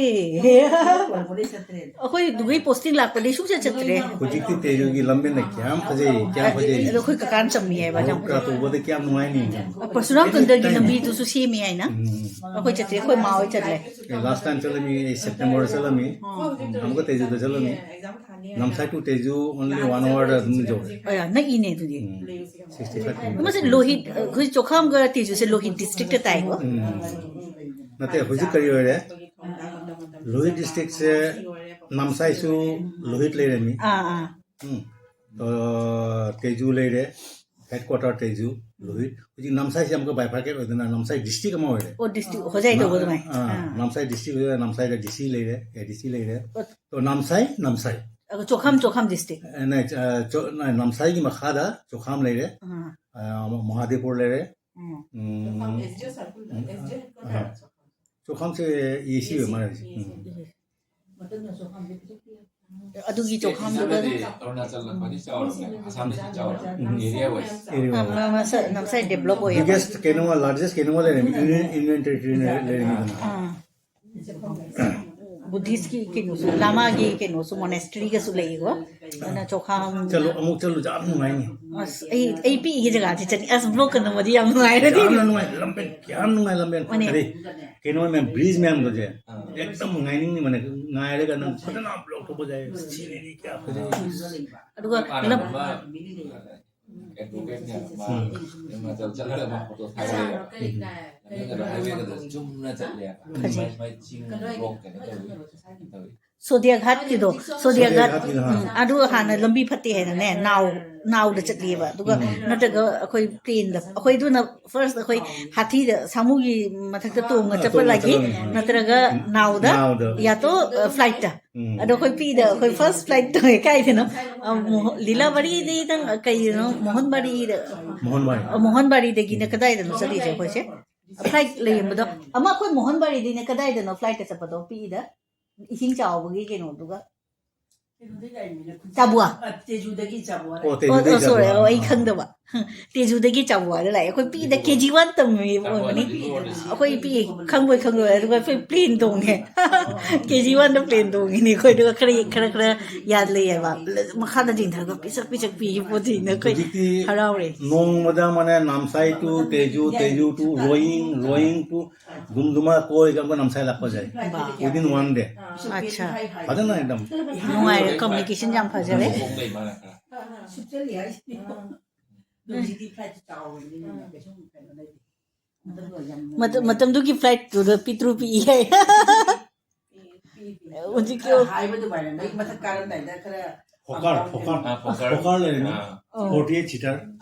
ꯑꯩꯈꯣꯏ ꯗꯨꯕꯩ ꯄꯣꯁꯇꯤꯡ ꯂꯥꯛꯄꯗꯩ ꯁꯨꯡꯆꯠ ꯆꯠꯇ꯭ꯔꯦ꯫ ꯍꯧꯖꯤꯛꯇꯤ ꯇꯦꯖꯨꯒꯤ ꯂꯝꯕꯦꯟꯗ ꯀꯌꯥꯝ ꯐꯖꯩ, ꯀꯌꯥꯝ ꯐꯖꯩ꯫ ꯑꯗꯣ ꯑꯩꯈꯣꯏ ꯀꯀꯥꯅ ꯆꯝꯃꯤ ꯍꯥꯏꯕ, ꯌꯥꯝ ꯂꯣꯛ ꯀꯥ ꯇꯧꯕꯗ ꯀꯌꯥꯝ ꯅꯨꯡꯉꯥꯏꯅꯤ꯫ ꯄꯔꯁꯨꯔꯥꯝ ꯀꯨꯟꯗꯒꯤ ꯂꯝꯕꯤꯗꯨꯁꯨ ꯁꯦꯝꯃꯤ ꯍꯥꯏꯅ꯫ ꯎꯝ꯫ ꯑꯩꯈꯣꯏ ꯆꯠꯇ꯭ꯔꯦ, ꯑꯩꯈꯣꯏ ꯃꯥ ꯍꯣꯏ ꯆꯠꯂꯦ꯫ ꯑꯦ, ꯂꯥꯁ ꯇꯥꯏꯝ ꯆꯠꯂꯝꯃꯤ, ꯑꯩ ꯁꯦꯞꯇꯦꯝꯕꯔꯗ ꯆꯠꯂꯝꯃꯤ꯫ ꯑꯃꯨꯛꯀ ꯇꯦꯖꯨꯗ ꯆꯠꯂꯝꯃꯤ꯫ ꯅꯝꯁꯥꯏ ꯇꯨ ꯇꯦꯖꯨ only one hour ꯗ ꯑꯗꯨꯝ ꯌꯧꯔꯦ꯫ ꯑꯣ, ꯌꯥꯝ ꯅꯛꯏꯅꯦ ꯑꯗꯨꯗꯤ꯫ ꯎꯝ, sixty five kilometers꯫ ꯃꯁꯤ ꯂꯣꯍꯤꯠ, ꯑꯩꯈꯣꯏ ꯆꯣꯈꯥꯝꯒ ꯇꯦꯖꯨꯁꯦ ꯂꯣꯍꯤꯠ ꯗꯤꯁꯇ꯭ꯔꯤꯛꯇ ꯇꯥꯏꯀꯣ? ꯎꯝ꯫ ꯅꯠꯇꯦ, ꯍꯧꯖꯤꯛ ꯀꯔꯤ ꯑꯣꯏꯔꯦ? ꯂꯣꯍꯤꯠ ꯗꯤꯁꯇ꯭ꯔꯤꯛꯁꯦ ꯅꯝꯁꯥꯏꯁꯨ ꯂꯣꯍꯤꯠ ꯂꯩꯔꯝꯃꯤ꯫ ꯑꯥ, ꯑꯥ꯫ ꯎꯝ꯫ ꯑ, ꯇꯦꯖꯨ ꯂꯩꯔꯦ, ꯍꯦꯗꯀ꯭ꯋꯥꯇꯔ ꯇꯦꯖꯨ, ꯂꯣꯍꯤꯠ꯫ ꯍꯧꯖꯤꯛ ꯅꯝꯁꯥꯏꯁꯦ ꯑꯃꯨꯛꯀ bifurcate ꯑꯣꯏꯗꯅ ꯅꯝꯁꯥꯏ ꯗꯤꯁꯇ꯭ꯔꯤꯛ ꯑꯃ ꯑꯣꯏꯔꯦ꯫ ꯑꯣ, ꯗꯤꯁꯇ꯭ꯔꯤꯛ ꯍꯣꯖꯥꯏ ꯇꯧꯕ ꯑꯗꯨꯃꯥꯏꯅ꯫ ꯑꯥ, ꯑꯥ꯫ ꯅꯝꯁꯥꯏ ꯗꯤꯁꯇ꯭ꯔꯤꯛ ꯑꯣꯏꯔꯦ, ꯅꯝꯁꯥꯏꯗ ꯗꯤ ꯁꯤ ꯂꯩꯔꯦ, ꯑꯦ ꯗꯤ ꯁꯤ ꯂꯩꯔꯦ꯫ ꯑꯣ꯫ ꯑꯗꯣ ꯅꯝꯁꯥꯏ, ꯅꯝꯁꯥꯏ꯫ ꯑꯗꯣ ꯆꯣꯈꯥꯝ, ꯆꯣꯈꯥꯝ ꯗꯤꯁꯇ꯭ꯔꯤꯛ꯫ ꯑꯦ, ꯅ-, ꯑ, ꯆꯣ-, ꯅ-, ꯅꯝꯁꯥꯏꯒꯤ ꯃꯈꯥꯗ ꯆꯣꯈꯥꯝ ꯂꯩꯔꯦ꯫ ꯑꯥ꯫ ꯑ, ꯃꯍꯥꯗꯦꯕꯄꯨꯔ ꯂꯩꯔꯦ꯫ ꯎꯝ꯫ ꯎꯝ꯫ ꯆꯣꯈꯥꯝ ꯑꯦꯁ ꯗꯤ ꯑꯣ ꯁꯔꯀꯜꯗ, ꯎꯝ꯫ ꯑꯦꯁ ꯗꯤ ꯑꯣ ꯍꯦꯗꯀ꯭ꯋꯥꯇꯔ ꯑꯥ꯫ ꯆꯣꯈꯥꯝ꯫ ꯆꯣꯈꯥꯝꯁꯦ ꯑꯦ ꯁꯤ ꯑꯣꯏ ꯃꯥꯜꯂꯦ ꯍꯧꯖꯤꯛ꯫ ꯎꯝ꯫ ꯑꯗꯨꯒꯤ ꯆꯣꯈꯥꯝꯗꯨꯗ ꯑꯔꯨꯅꯥꯆꯜꯅ ꯈ꯭ꯋꯥꯏꯗꯒꯤ ꯆꯥꯎꯔꯕꯅꯦ, ꯑꯁꯥꯝꯗꯒꯤ ꯆꯥꯎꯔꯕꯅꯦ, ꯎꯝ꯫ Area wise꯫ ꯑꯥ, ꯃ-, ꯃꯁꯥ-, ꯃꯁꯥꯏ develop ꯑꯣꯏꯌꯦꯕ꯫ Biggest ꯀꯩꯅꯣ, largest ꯀꯩꯅꯣ ꯂꯩꯔꯝꯃꯤ, ꯌꯨꯅꯤꯌꯟ, ꯌꯨꯅꯤꯌꯟ ꯇꯦꯔꯤꯇꯣꯔꯤ ꯂꯩꯔꯝꯃꯤꯗꯅ꯫ ꯑꯥ꯫ ꯕꯨꯙꯤꯁꯀꯤ ꯀꯩꯅꯣꯁꯨ, ꯂꯥꯃꯥꯒꯤ ꯀꯩꯅꯣꯁꯨ, ꯃꯣꯅꯦꯁꯇ꯭ꯔꯤꯒꯁꯨ ꯂꯩꯀꯣ꯫ ꯑꯗꯨꯅ ꯆꯣꯈꯥꯝ꯫ ꯆꯠꯂꯨ, ꯑꯃꯨꯛ ꯆꯠꯂꯨ, ꯌꯥꯝ ꯅꯨꯡꯉꯥꯏꯅꯤ꯫ ꯑꯁ, ꯑꯩ, ꯑꯩ ꯄꯤꯛꯏꯉꯩ ꯖꯒꯥꯁꯤ ꯆꯠꯅꯤꯡ-, ꯑꯁ, vlog ꯀ ꯅꯝꯃꯗꯤ ꯌꯥꯝ ꯅꯨꯡꯉꯥꯏꯔꯅꯤ꯫ ꯌꯥꯝꯅ ꯅꯨꯡꯉꯥꯏ, ꯂꯝꯕꯦꯟ ꯀꯌꯥꯝ ꯅꯨꯡꯉꯥꯏ, ꯂꯝꯕꯦꯟ꯫ ꯃꯥꯅꯦ꯫ ꯀꯔꯤ, ꯀꯩꯅꯣ ꯃꯌꯥꯝ, bridge ꯃꯌꯥꯝꯗꯣ ꯆꯦ, ꯑꯥ꯫ ꯑꯦꯛꯗꯝ ꯉꯥꯏꯅꯤꯡꯅꯤ, ꯃꯥꯅꯦ, ꯉꯥꯏꯔꯒ ꯅꯪ ꯐꯖꯅ vlog ꯇꯧꯕ ꯌꯥꯏ꯫ Scenery ꯀꯌꯥ ꯐꯖꯩ꯫ ꯑꯗꯨꯒ ꯂꯝ-, ꯑꯗꯨꯒ ꯂꯝ-, ꯑꯃ, ꯑꯦꯗꯚꯣꯀꯦꯠꯅꯦ, ꯃꯥ ꯎꯝ꯫ ꯑꯔꯨꯅꯥꯆꯜ ꯆꯠꯂꯒ ꯃꯥ ꯐꯣꯇꯣ ꯊꯥꯒꯠꯂꯛꯑꯦꯕ꯫ ꯎꯝ꯫ ꯂꯝꯖꯦꯜꯗꯣ highway ꯒꯗꯣ ꯆꯨꯝꯅ ꯆꯠꯂꯦ꯫ ꯐꯖꯩ꯫ ꯃꯥꯏ, ꯃꯥꯏ ꯆꯤꯡ ꯔꯣꯛ ꯀꯩꯅꯣ ꯇꯧꯏ꯫ ꯇꯧꯏ꯫ ꯁꯣꯗꯤꯌꯥ ꯘꯥꯠꯀꯤꯗꯣ, ꯁꯣꯗꯤꯌꯥ ꯘꯥꯠ꯫ ꯁꯣꯗꯤꯌꯥ ꯘꯥꯠꯀꯤꯗꯣ, ꯍꯥ꯫ ꯎꯝ, ꯑꯗꯨ ꯍꯥꯟꯅ ꯂꯝꯕꯤ ꯐꯠꯇꯦ ꯍꯥꯏꯅꯅꯦ, ꯅꯥꯎ ꯅꯥꯎꯗ ꯆꯠꯂꯤꯑꯕ꯫ ꯑꯗꯨꯒ ꯎꯝ꯫ ꯅꯠꯇ꯭ꯔꯒ ꯑꯩꯈꯣꯏ ꯄ꯭ꯂꯦꯟꯗ, ꯑꯩꯈꯣꯏꯗꯨꯅ ꯐꯥꯔꯁ ꯑꯩꯈꯣꯏ ꯍꯥꯊꯤꯗ, ꯁꯥꯃꯨꯒꯤ ꯃꯊꯛꯇ ꯇꯣꯡꯉ ꯑ, ꯆꯠꯄ ꯇꯣꯡꯉ ꯂꯥꯛꯈꯤ, ꯆꯠꯂꯝꯃꯤ꯫ ꯅꯠꯇ꯭ꯔꯒ ꯅꯥꯎꯗ, ꯅꯥꯎꯗ꯫ ꯌꯥꯇꯣ, ꯑ, ꯐ꯭ꯂꯥꯏꯠꯇ꯫ ꯎꯝ꯫ ꯑꯗꯣ ꯑꯩꯈꯣꯏ ꯄꯤꯛꯏꯗ ꯑꯩꯈꯣꯏ ꯐꯥꯔꯁ ꯐ꯭ꯂꯥꯏꯠ ꯇꯣꯡꯉꯦ꯫ ꯀꯥꯏꯗꯅꯣ? ꯑ, ꯃꯣꯍ-, ꯂꯤꯂꯥꯕꯥꯔꯤꯗꯩꯗꯪ, ꯑ, ꯀꯩꯅꯣ, ꯃꯣꯍꯟꯕꯥꯔꯤꯗ, ꯃꯣꯍꯟꯕꯥꯔꯤ꯫ ꯑ, ꯃꯣꯍꯟꯕꯥꯔꯤꯗꯒꯤꯅ ꯀꯗꯥꯏꯗꯅꯣ ꯆꯠꯂꯤꯁꯦ ꯑꯩꯈꯣꯏꯁꯦ? ꯐ꯭ꯂꯥꯏꯠ ꯂꯩꯔꯝꯕꯗꯣ, ꯑꯃ ꯑꯩꯈꯣꯏ ꯃꯣꯍꯟꯕꯥꯔꯤꯗꯩꯅ ꯀꯗꯥꯏꯗꯅꯣ ꯐ꯭ꯂꯥꯏꯠꯇ ꯆꯠꯄꯗꯣ ꯄꯤꯛꯏꯗ? ꯏꯁꯤꯡ ꯆꯥꯎꯕꯒꯤ ꯀꯩꯅꯣꯗꯨꯒ꯫ ꯆꯥꯕꯨꯋꯥ? ꯑ, ꯇꯦꯖꯨꯗꯒꯤ ꯆꯥꯕꯨꯋꯥ ꯑꯣ, ꯂꯥꯛꯑꯦ꯫ ꯑꯣ, ꯇꯦꯖꯨꯗꯒꯤ ꯑꯣ, ꯁꯣꯔꯤ, ꯆꯥꯕꯨꯋꯥ꯫ ꯑꯣ, ꯑꯩ ꯈꯪꯗꯕ꯫ ꯇꯦꯖꯨꯗꯒꯤ ꯆꯥꯕꯨꯋꯥꯗ ꯂꯥꯛꯑꯦ꯫ ꯑꯩꯈꯣꯏ ꯄꯤꯛꯏꯗ ꯀꯦ ꯖꯤ ꯋꯥꯟ ꯇꯝꯃꯤ ꯑꯣꯏꯔꯝꯒꯅꯤ꯫ ꯑꯩꯈꯣꯏ ꯄꯤꯛꯏ, ꯈꯪꯕꯣꯏ ꯈꯪꯗꯕꯣꯏ꯫ ꯑꯗꯨꯒ ꯑꯩꯈꯣꯏ ꯄ꯭ꯂꯦꯟ ꯇꯣꯡꯉꯦ꯫ ꯀꯦ ꯖꯤ ꯋꯥꯟꯗ ꯄ꯭ꯂꯦꯟ ꯇꯣꯡꯉꯤꯅꯦ ꯑꯩꯈꯣꯏ꯫ ꯑꯗꯨꯒ ꯈꯔ, ꯈꯔ, ꯈꯔ ꯌꯥꯗ ꯂꯩꯌꯦꯕ꯫ ꯃꯈꯥꯗ ꯆꯤꯡꯊꯔꯒ ꯄꯤꯁꯛ ꯄꯤꯁꯛ ꯄꯤꯒꯤ ꯄꯣꯠꯁꯤꯡꯗꯣ ꯑꯩꯈꯣꯏ ꯍꯧꯖꯤꯛꯇꯤ ꯍꯔꯥꯎꯔꯦ꯫ ꯅꯣꯡꯃꯗ ꯃꯥꯅꯦ ꯅꯥꯝꯁꯥꯏ to ꯇꯦꯖꯨ, ꯇꯦꯖꯨ to ꯔꯣꯌꯤꯡ, ꯔꯣꯌꯤꯡ to ꯒꯨꯝꯗꯨꯃ ꯀꯣꯏꯒ ꯑꯃꯨꯛ ꯅꯝꯁꯥꯏ ꯂꯥꯛꯄꯁꯦ꯫ ꯕꯥ꯫ Within one day꯫ ꯑꯠꯁꯥ꯫ ꯐꯖꯅ ꯑꯦꯛꯗꯝ꯫ ꯅꯨꯡꯉꯥꯏꯔꯦ, communication ꯌꯥꯝ ꯐꯖꯔꯦ꯫ ꯁꯨꯞꯆꯜꯂꯤ ꯍꯥꯏꯁꯤꯅꯤ꯫ ꯑꯗꯣ ꯍꯧꯖꯤꯛꯇꯤ flight ꯆꯥꯎꯔꯕꯅꯤꯅ ꯀꯩꯁꯨꯝ ꯀꯩꯅꯣ ꯂꯩꯇꯦ꯫ ꯃꯇꯝ-, ꯃꯇꯝꯗꯨꯒꯤ flightꯇꯨꯗ ꯄꯤꯛꯇ꯭ꯔꯨ ꯄꯤꯛꯏ ꯍꯥꯏ꯫ ꯄꯤ-, ꯄꯤ-, ꯄꯤ-, ꯍꯧꯖꯤꯛꯀꯤ ꯈꯔ ꯍꯥꯏꯕ ꯑꯗꯨꯃꯥꯏꯅ ꯅꯣꯏ ꯃꯊꯛ ꯀꯥꯔꯝꯗꯥꯏꯗ ꯈꯔ ꯍꯣꯀꯔ, ꯍꯣꯀꯔ, ꯑꯥ, ꯍꯣꯀꯔ꯫ ꯍꯣꯀꯔ ꯂꯩꯔꯝꯃꯤ꯫ ꯑꯥ꯫ ꯑꯣ꯫ Forty eight seater꯫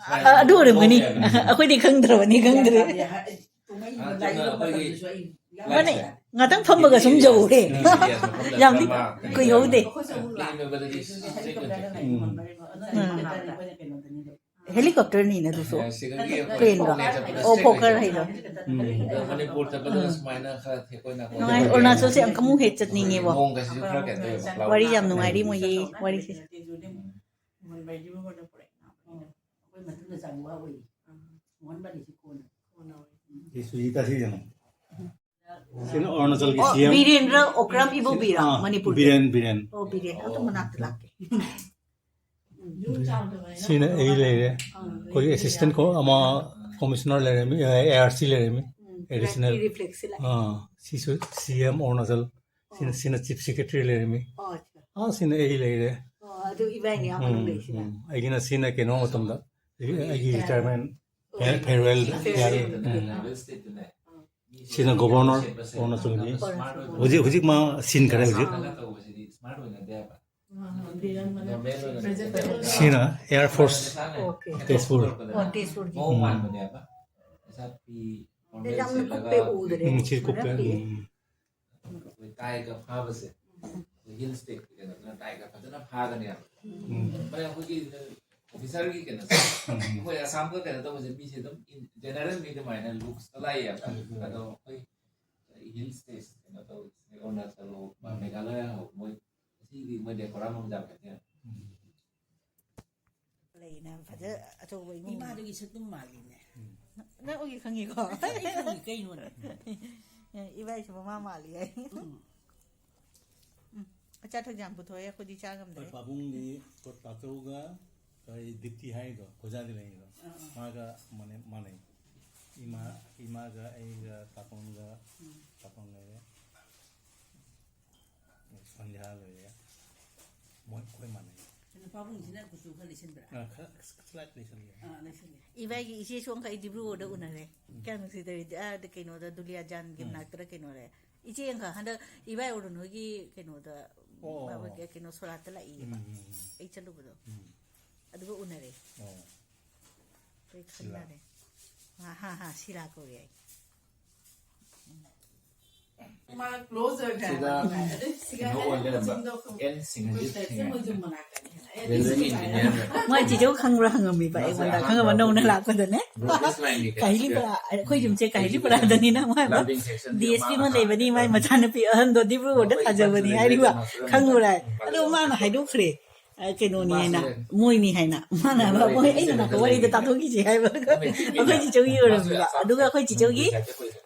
ꯑ-, ꯑꯗꯨ ꯑꯣꯏꯔꯝꯒꯅꯤ꯫ ꯑꯣꯀꯦ꯫ ꯑꯩꯈꯣꯏꯗꯤ ꯈꯪꯗ꯭ꯔꯕꯅꯤ, ꯈꯪꯗ꯭ꯔꯦ꯫ ꯌꯥꯗꯦ, ꯍꯥꯏ-, ꯇꯨꯝꯍꯩ ꯑꯥ, ꯂꯥꯏ ꯆꯨꯝꯅ ꯑꯩꯈꯣꯏꯒꯤ ꯃꯇꯝꯗꯁꯨ ꯑꯩ ꯃꯥꯅꯦ, ꯌꯥꯎꯗꯦ꯫ ꯉꯥꯛꯇꯪ ꯐꯝꯃꯒ ꯁꯨꯝ ꯌꯧꯔꯦ꯫ ꯁꯤꯔꯤꯌꯁ ꯃꯐꯝꯗ ꯌꯥꯝꯗꯤ ꯈꯔ ꯃꯥ-, ꯀꯨꯏꯍꯧꯗꯦ꯫ ꯑꯩꯈꯣꯏꯁꯨ ꯑꯃꯨꯛ ꯂꯥꯛ-, ꯄ꯭ꯂꯦꯟ ꯑꯣꯏꯕꯗꯒꯤ ꯁ꯭ꯇ꯭ꯔꯦꯠ ꯑꯣꯏꯅ ꯆꯠꯈꯤ꯫ ꯎꯝ꯫ ꯎꯝ꯫ ꯍꯦꯂꯤꯀꯣꯞꯇꯔꯅꯤꯅ ꯑꯗꯨꯁꯨ꯫ ꯑꯦ, ꯁꯤꯗꯒꯤ ꯑꯩꯈꯣꯏ ꯄ꯭ꯂꯦꯟꯗꯣ? ꯄ꯭ꯂꯦꯟ ꯆꯠꯄꯗ ꯑꯣ, ꯁ꯭ꯇ꯭ꯔꯦꯠ ꯐꯣꯀꯔ ꯑꯣꯏꯅ ꯍꯥꯏꯗꯣ꯫ ꯎꯝ꯫ ꯑꯗꯣ ꯃꯅꯤꯄꯨꯔ ꯆꯠꯄꯗ ꯎꯝ꯫ ꯁꯨꯃꯥꯏꯅ ꯈꯔ ꯊꯦꯛꯄ ꯑꯣꯏꯅ ꯑꯩꯈꯣꯏ ꯅꯨꯡꯉꯥꯏ, ꯑꯔꯨꯅꯥꯆꯜꯁꯦ ꯑꯃꯨꯛ ꯍꯦꯛ ꯆꯠꯅꯤꯡꯉꯦꯕꯣ꯫ ꯃꯑꯣꯡꯒꯁꯤꯁꯨ ꯈꯔ ꯀꯩꯅꯣ ꯇꯧꯋꯦꯕ, ꯋꯥꯔꯤ ꯌꯥꯝ ꯅꯨꯡꯉꯥꯏꯔꯤ ꯃꯣꯏꯒꯤ ꯋꯥꯔꯤꯁꯦ꯫ ꯑꯩꯈꯣꯏ ꯃꯇꯨꯡꯗ ꯆꯥꯕ ꯑꯣꯏꯌꯦ꯫ ꯃꯣꯍꯟ ꯕꯥꯔꯤꯁꯤ ꯀꯣꯟꯅ꯫ ꯁꯤ ꯁꯨꯖꯤꯇꯥ ꯁꯤ ꯌꯦꯡꯉꯣ꯫ ꯁꯤꯅ ꯑꯔꯨꯅꯥꯆꯜꯒꯤ ꯑꯣ, ꯁꯤ ꯑꯦꯝ꯫ ꯕꯤꯔꯦꯟꯗ꯭ꯔ ꯑꯣꯀ꯭ꯔꯥꯝ ꯏꯕꯣꯕꯤꯔꯥ? ꯑꯥ, ꯃꯅꯤꯄꯨꯔꯗ꯫ ꯕꯤꯔꯦꯟ, ꯕꯤꯔꯦꯟ꯫ ꯑꯣ, ꯕꯤꯔꯦꯟ꯫ ꯑꯗꯨ ꯃꯅꯥꯛꯇ ꯂꯥꯛꯀꯦ꯫ ꯁꯤꯅ ꯑꯩ ꯂꯩꯔꯦ꯫ ꯑꯥ, ꯑꯩꯈꯣꯏꯒꯤ assistant ꯀꯣ-, ꯑꯃ commissioner ꯂꯩꯔꯝꯃꯤ, ꯑꯦ, ꯑꯦ ꯑꯥꯔ ꯁꯤ ꯂꯩꯔꯝꯃꯤ, ꯎꯝ, additional꯫ ꯔꯤꯐ꯭ꯂꯦꯛꯁꯁꯦ ꯂꯥꯛꯑꯦ꯫ ꯑꯥ, ꯁꯤꯁꯨ ꯁꯤ ꯑꯦꯝ ꯑꯔꯨꯅꯥꯆꯜ꯫ ꯁꯤꯅ, ꯑꯣ꯫ ꯁꯤꯅ chief secretary ꯂꯩꯔꯝꯃꯤ꯫ ꯑꯣ, ꯑꯠꯆꯥ꯫ ꯑꯥ, ꯁꯤꯅ ꯑꯩ ꯂꯩꯔꯦ꯫ ꯑꯣ, ꯑꯗꯨ ꯏꯕꯥꯏꯅꯤ ꯑꯥ ꯎꯝ, ꯃꯅꯨꯡ ꯂꯩꯁꯤꯅ꯫ ꯎꯝ꯫ ꯑꯩꯒꯤꯅ ꯁꯤꯅ ꯀꯩꯅꯣ ꯃꯇꯝꯗ, ꯑꯩꯒꯤ retirement꯫ ꯑꯣ꯫ Fare-, farewell꯫ Farewell꯫ ꯎꯝ꯫ ꯁꯤꯅ governor ꯑꯔꯨꯅꯥꯆꯜꯒꯤ꯫ ꯍꯣꯏ꯫ ꯍꯧꯖꯤꯛ, ꯍꯧꯖꯤꯛ ꯃꯥ ꯁꯤꯟꯈ꯭ꯔꯦ ꯍꯧꯖꯤꯛ꯫ ꯁ꯭ꯃꯥꯔꯠ ꯑꯣꯏꯅꯗꯦ ꯍꯥꯏꯕ꯫ ꯕꯤꯔꯟ ꯃꯅꯥ ꯅꯣꯔꯃꯦꯜ ꯑꯣꯏꯅꯗꯦ꯫ ꯄ꯭ꯔꯖꯦꯟꯇꯦꯕꯜ꯫ ꯁꯤꯅ ꯑꯦꯌꯥꯔ ꯐꯣꯔꯁ ꯃꯁꯥꯅ ꯇꯦꯖꯄꯨꯔ꯫ ꯊꯣꯛꯂꯛꯄꯗ ꯑꯣ ꯇꯦꯖꯄꯨꯔꯒꯤ꯫ ꯃꯑꯣꯡ ꯃꯥꯟꯕꯅꯦꯕ꯫ ꯏꯁꯥ ꯐꯤ ꯅꯣꯔꯃꯦꯜ ꯌꯥꯝꯅ ꯁꯦꯠꯂꯒ ꯀꯨꯞꯄꯦ ꯎꯗ꯭ꯔꯦ꯫ ꯎꯝ, ꯁꯤ ꯀꯨꯞꯄꯦ꯫ ꯃꯔꯛꯀꯤ꯫ ꯎꯝ, ꯑꯩꯈꯣꯏ ꯇꯥꯏꯒ ꯐꯥꯕꯁꯦ, ꯑꯩꯈꯣꯏ ꯍꯤꯜ ꯁ꯭ꯇꯦꯠꯀꯤ ꯀꯩꯅꯣꯗꯨꯅ ꯇꯥꯏꯒ ꯐꯖꯅ ꯐꯥꯒꯅꯦꯕ꯫ ꯎꯝ, ꯃꯔꯝ ꯑꯩꯈꯣꯏꯒꯤ ꯑꯣꯐꯤꯁꯔꯒꯤ ꯀꯩꯅꯣꯁꯦ, ꯎꯝ, ꯑꯩꯈꯣꯏ ꯑꯁꯥꯝꯒ ꯀꯩꯅꯣ ꯇꯧꯕꯁꯦ, ꯃꯤꯁꯦ ꯑꯗꯨꯝ ꯖꯦꯅꯔꯦꯜ ꯃꯤ ꯑꯗꯨꯃꯥꯏꯅ ꯂꯨꯛꯁꯇ ꯂꯥꯛꯑꯦꯕ꯫ ꯎꯝ. ꯑꯗꯣ ꯑꯩꯈꯣꯏ ꯍꯤꯜ ꯁ꯭ꯇꯦꯠ ꯀꯩꯅꯣ ꯇꯧꯕꯁꯦ, ꯑꯔꯨꯅꯥꯆꯜ ꯍꯣ, ꯎꯝ. ꯃꯦꯘꯥꯂꯌꯥ ꯍꯣ, ꯃꯣꯏ ꯑꯁꯤꯒꯤ ꯃꯣꯏ ꯗꯦꯀꯣꯔꯥꯝ ꯑꯃ ꯌꯥꯝ ꯐꯖꯩ꯫ ꯎꯝ. ꯂꯩꯅ ꯐꯖ ꯑꯆꯧꯕ ꯏꯃꯨꯡ꯫ ꯏꯃꯥꯗꯨꯒꯤ ꯁꯛꯇꯝ ꯃꯥꯜꯂꯤꯅꯦ꯫ ꯅꯪ ꯎꯒꯤ ꯈꯪꯉꯤꯀꯣ꯫ ꯑꯩ ꯈꯪꯉꯤ ꯀꯩꯅꯣꯅꯦ꯫ ꯏꯕꯥꯏꯁꯨ ꯃꯃꯥ ꯃꯥꯜꯂꯤ ꯍꯥꯏ꯫ ꯎꯝ. ꯎꯝ. ꯑꯆꯥꯊꯛ ꯌꯥꯝ ꯄꯨꯊꯣꯛꯑꯦ, ꯑꯩꯈꯣꯏꯗꯤ ꯆꯥ ꯉꯝꯗ꯭ꯔꯦ꯫ ꯑꯩꯈꯣꯏ ꯄꯥꯕꯨꯡꯗꯤ ꯑꯩꯈꯣꯏ ꯇꯥꯆꯧꯒ ꯀꯔꯤ ꯗꯤꯞꯇꯤ ꯍꯥꯏꯗꯣ ꯈꯣꯏꯖꯥꯗꯤ ꯂꯩꯉꯩꯗꯣ ꯑꯥ, ꯑꯥ. ꯃꯥꯒ ꯃꯥꯟꯅꯩ ꯃꯥꯟꯅꯩ꯫ ꯏꯃꯥ ꯏꯃꯥꯒ ꯑꯩꯒ ꯇꯥꯇꯣꯟꯒ ꯎꯝ. ꯇꯥꯇꯣꯟ ꯂꯩꯔꯦ꯫ ꯁꯟꯙ꯭ꯌꯥ ꯂꯩꯔꯦ꯫ ꯃꯣꯏ ꯑꯩꯈꯣꯏ ꯃꯥꯟꯅꯩ꯫ ꯀꯩꯅꯣ ꯄꯥꯕꯨꯡꯁꯤꯅ ꯀꯨꯆꯨ ꯈꯔ ꯂꯩꯁꯟꯕ꯭ꯔꯥ? ꯑꯥ, ꯈꯔ slight ꯂꯩꯁꯜꯂꯤ꯫ ꯑꯥ, ꯂꯩꯁꯜꯂꯤ꯫ ꯏꯕꯥꯏꯒꯤ ꯏꯆꯦꯁꯨ ꯑꯃꯈꯛ ꯑꯩ ꯗꯤꯕ꯭ꯔꯨꯒꯔꯗ ꯎꯅꯔꯦ꯫ ꯀꯌꯥꯝ ꯅꯨꯡꯁꯤꯗꯧꯔꯤꯗꯤ ꯑꯥꯗ ꯀꯩꯅꯣꯗ ꯗꯨꯂꯤꯌꯥꯖꯥꯟꯒꯤ ꯎꯝ. ꯃꯅꯥꯛꯇꯔ ꯀꯩꯅꯣꯔꯦ꯫ ꯏꯆꯦ ꯑꯃꯈꯛ ꯍꯟꯗꯛ ꯏꯕꯥꯏ ꯑꯣꯔꯣꯟ ꯍꯣꯏꯒꯤ ꯀꯩꯅꯣꯗ ꯑꯣ. ꯃꯥꯒꯤ ꯀꯩꯅꯣ ꯁꯣꯔꯥꯠꯇ ꯂꯥꯛꯏꯌꯦꯕ꯫ ꯎꯝ, ꯎꯝ, ꯎꯝ. ꯑꯩ ꯆꯠꯂꯨꯕꯗꯣ꯫ ꯎꯝ. ꯑꯗꯨꯒ ꯎꯅꯔꯦ꯫ ꯑꯣ. ꯑꯩ ꯈꯪꯅꯔꯦ꯫ ꯍꯥ ꯍꯥ ꯍꯥ, ꯁꯤꯂꯥ ꯀꯧꯔꯦ ꯑꯩ꯫ ꯃꯥ closer ꯈꯔ ꯁꯤꯗ ꯍꯥꯏꯕ ꯅꯨꯡꯉꯥꯏ꯫ ꯑꯗꯩ ꯁꯤꯒ ꯀꯩꯅꯣ ꯑꯣꯏ ꯂꯩꯔꯝꯕ, ꯃꯆꯤꯟꯗꯣ ꯑꯦꯟ ꯁꯤꯡꯍꯖꯤꯠ ꯁꯤꯡꯍ꯫ ꯁꯤꯡꯍ꯫ ꯃꯣꯏꯁꯨ ꯃꯅꯥꯛꯇꯅꯤ ꯍꯥꯏꯅ꯫ ꯑꯦ, ꯔꯦꯜꯋꯦꯒꯤ ꯁꯤꯒ ꯏꯟꯖꯤꯅꯤꯌꯔ꯫ ꯃꯣꯏ ꯆꯤꯆꯦ ꯈꯪꯕ꯭ꯔꯥ ꯍꯪꯉꯝꯃꯤꯕ ꯑꯩꯉꯣꯟꯗ꯫ ꯈꯪꯉꯝꯕ ꯅꯧꯅ ꯂꯥꯛꯄꯗꯅꯦ꯫ ꯕ꯭ꯔꯣꯗꯀꯥꯁ ꯂꯥꯏꯟꯒꯤ ꯀꯥꯍꯤꯂꯤ ꯄꯔꯥ, ꯑꯩꯈꯣꯏ ꯌꯨꯝꯁꯦ ꯀꯥꯍꯤꯂꯤ ꯄꯔꯥꯗꯅꯤꯅ ꯃꯣꯏ ꯍꯥꯏꯕ꯫ ꯂꯝꯗꯤꯡ ꯁꯦꯛꯁꯟꯒꯤ ꯗꯤ ꯑꯦꯁ ꯄꯤ ꯑꯃ ꯃꯥꯅ ꯂꯩꯕꯅꯤ, ꯃꯥꯏ ꯃꯆꯥꯅꯨꯄꯤ ꯑꯍꯟꯗꯣ ꯗꯤꯕ꯭ꯔꯨꯒꯔꯗ ꯊꯥꯖꯕꯅꯤ ꯍꯥꯏꯔꯤꯕ꯫ ꯈꯪꯕ꯭ꯔꯥ? ꯑꯗꯣ ꯃꯥꯅ ꯍꯥꯏꯗꯣꯛꯈ꯭ꯔꯦ꯫ ꯑ, ꯀꯩꯅꯣꯅꯤ ꯍꯥꯏꯅ, ꯃꯣꯏꯅꯤ ꯍꯥꯏꯅ꯫ ꯃꯥꯅ ꯍꯥꯏꯕ, "ꯃꯣꯏ ꯑꯩꯅ ꯅꯥꯀꯣ ꯋꯥꯔꯤꯗ ꯇꯥꯊꯣꯛꯈꯤꯁꯦ" ꯍꯥꯏꯕ꯫ ꯑꯩꯈꯣꯏ ꯆꯤꯆꯧꯒꯤ ꯑꯣꯏꯔꯝꯃꯤꯕ꯫ ꯑꯗꯨꯒ ꯑꯩꯈꯣꯏ ꯆꯤꯆꯧꯒꯤ,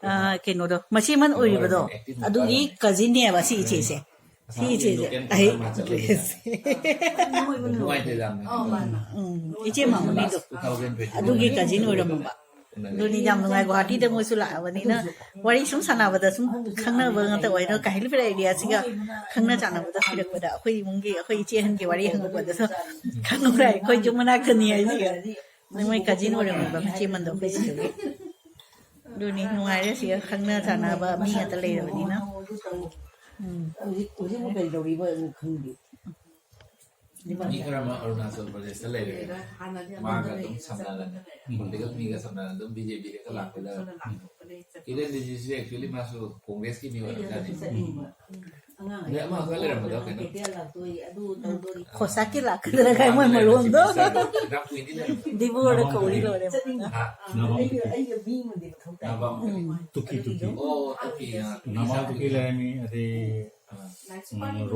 ꯑ, ꯀꯩꯅꯣꯗꯣ, ꯃꯆꯦꯃꯟ ꯑꯣꯏꯔꯤꯕꯗꯣ, ꯑꯗꯨꯒꯤ ꯀꯖꯤꯟꯅꯦꯕ ꯁꯤ ꯏꯆꯦꯁꯦ꯫ ꯁꯤ ꯏꯆꯦꯁꯦ꯫ ꯑꯩ, ꯅꯨꯡꯉꯥꯏꯇꯦ ꯌꯥꯝꯅ꯫ ꯑꯧ, ꯃꯥꯅ꯫ ꯎꯝ, ꯏꯆꯦ ꯃꯥꯃꯣꯅꯤꯗꯣ꯫ ꯑꯗꯨꯒꯤ ꯀꯖꯤꯟ ꯑꯣꯏꯔꯝꯃꯕ꯫ ꯑꯗꯨꯅꯤ ꯌꯥꯝ ꯅꯨꯡꯉꯥꯏ, ꯒꯨꯍꯥꯇꯤꯗ ꯃꯣꯏꯁꯨ ꯂꯥꯛꯑꯕꯅꯤꯅ ꯋꯥꯔꯤ ꯁꯨꯝ ꯁꯥꯟꯅꯕꯗ ꯁꯨꯝ ꯈꯪꯅꯕ ꯉꯥꯛꯇ ꯑꯣꯏꯅ ꯀꯥꯍꯤꯂꯤ ꯄꯔꯥ ꯑꯦꯔꯤꯌꯥꯁꯤꯒ ꯈꯪꯅ ꯆꯥꯟꯅꯕꯗ ꯄꯤꯔꯛꯄꯗ ꯑꯩꯈꯣꯏ ꯏꯃꯨꯡꯒꯤ, ꯑꯩꯈꯣꯏ ꯏꯆꯦ ꯑꯍꯟꯒꯤ ꯋꯥꯔꯤ ꯍꯪꯉꯛꯄꯗꯁꯨ ꯈꯪꯉꯨꯔꯦ, ꯑꯩꯈꯣꯏ ꯌꯨꯝ ꯃꯅꯥꯛꯇꯅꯤ ꯍꯥꯏꯁꯤꯒ꯫ ꯃꯣꯏ ꯀꯖꯤꯟ ꯑꯣꯏꯔꯝꯃꯤꯕ ꯃꯆꯦ ꯃꯟꯗꯣ ꯑꯩꯈꯣꯏ ꯁꯤꯗꯒꯤ꯫ ꯑꯗꯨꯅꯤ ꯅꯨꯡꯉꯥꯏꯔꯦ, ꯁꯤꯒ ꯈꯪꯅ ꯆꯥꯟꯅꯕ ꯃꯤ ꯉꯥꯛꯇ ꯂꯩꯔꯕꯅꯤꯅ꯫ ꯎꯝ꯫ ꯍꯧꯖꯤꯛ ꯍꯧꯖꯤꯛꯄꯨ ꯀꯩꯗꯧꯔꯤꯕ ꯑꯗꯨ ꯈꯪꯗꯦ꯫ ꯃꯤ ꯈꯔ ꯑꯃ ꯑꯔꯨꯅꯥꯆꯜ ꯄ꯭ꯔꯗꯦꯁꯇ ꯂꯩꯔꯦ, ꯃꯥꯒ ꯑꯗꯨꯝ ꯁꯝꯅꯔꯅꯤ꯫ ꯄꯣꯂꯤꯇꯤꯀꯦꯜ ꯃꯤꯒ ꯁꯝꯅꯔꯅꯤ, ꯑꯗꯨꯝ ꯕꯤꯖꯦꯄꯤꯗ ꯂꯥꯛꯄꯗ꯫ ꯀꯤꯔꯦꯟ ꯔꯤꯖꯤꯖꯨꯁꯦ actually ꯃꯥꯁꯨ ꯀꯣꯡꯒ꯭ꯔꯦꯁꯀꯤ ꯃꯤ ꯑꯣꯏꯔꯝꯖꯥꯠꯅꯤ꯫ ꯆꯠꯅꯤꯡꯕ꯫ ꯑꯉꯥꯡ ꯅꯣꯏ ꯑꯃ ꯈꯛꯇ ꯂꯩꯔꯝꯕꯗꯧ ꯀꯩꯅꯣ? ꯀꯦꯇꯦꯜ ꯂꯥꯛꯇꯣꯏ ꯑꯗꯨ ꯇꯧꯗꯣꯔꯤ꯫ ꯈꯣꯁꯥꯛꯀꯤ ꯂꯥꯛꯀꯗ꯭ꯔꯥ ꯀꯥꯏ ꯃꯣꯏ ꯃꯔꯣꯟꯗꯣ꯫ ꯌꯥꯝ ꯀꯨꯏꯗꯤ ꯂꯩꯔꯝꯃꯦ꯫ ꯗꯤꯕꯣꯔꯗ ꯀꯧꯔꯤ ꯂꯣꯏꯔꯦ꯫ ꯆꯠꯅꯤꯡꯕ꯫ ꯍꯥ? ꯑꯩꯒ ꯑꯩꯒ ꯃꯤ ꯑꯃꯗꯤ ꯃꯊꯧ ꯇꯥꯏ꯫ ꯅꯕꯥ ꯎꯝ꯫ ꯇꯨꯀꯤ ꯇꯨꯀꯤ꯫ ꯑꯣ, ꯇꯨꯀꯤ, ꯑ, ꯅꯃꯥ ꯇꯨꯀꯤ ꯂꯩꯔꯝꯃꯤ, ꯑꯗꯩ ꯑ, ꯎꯝ,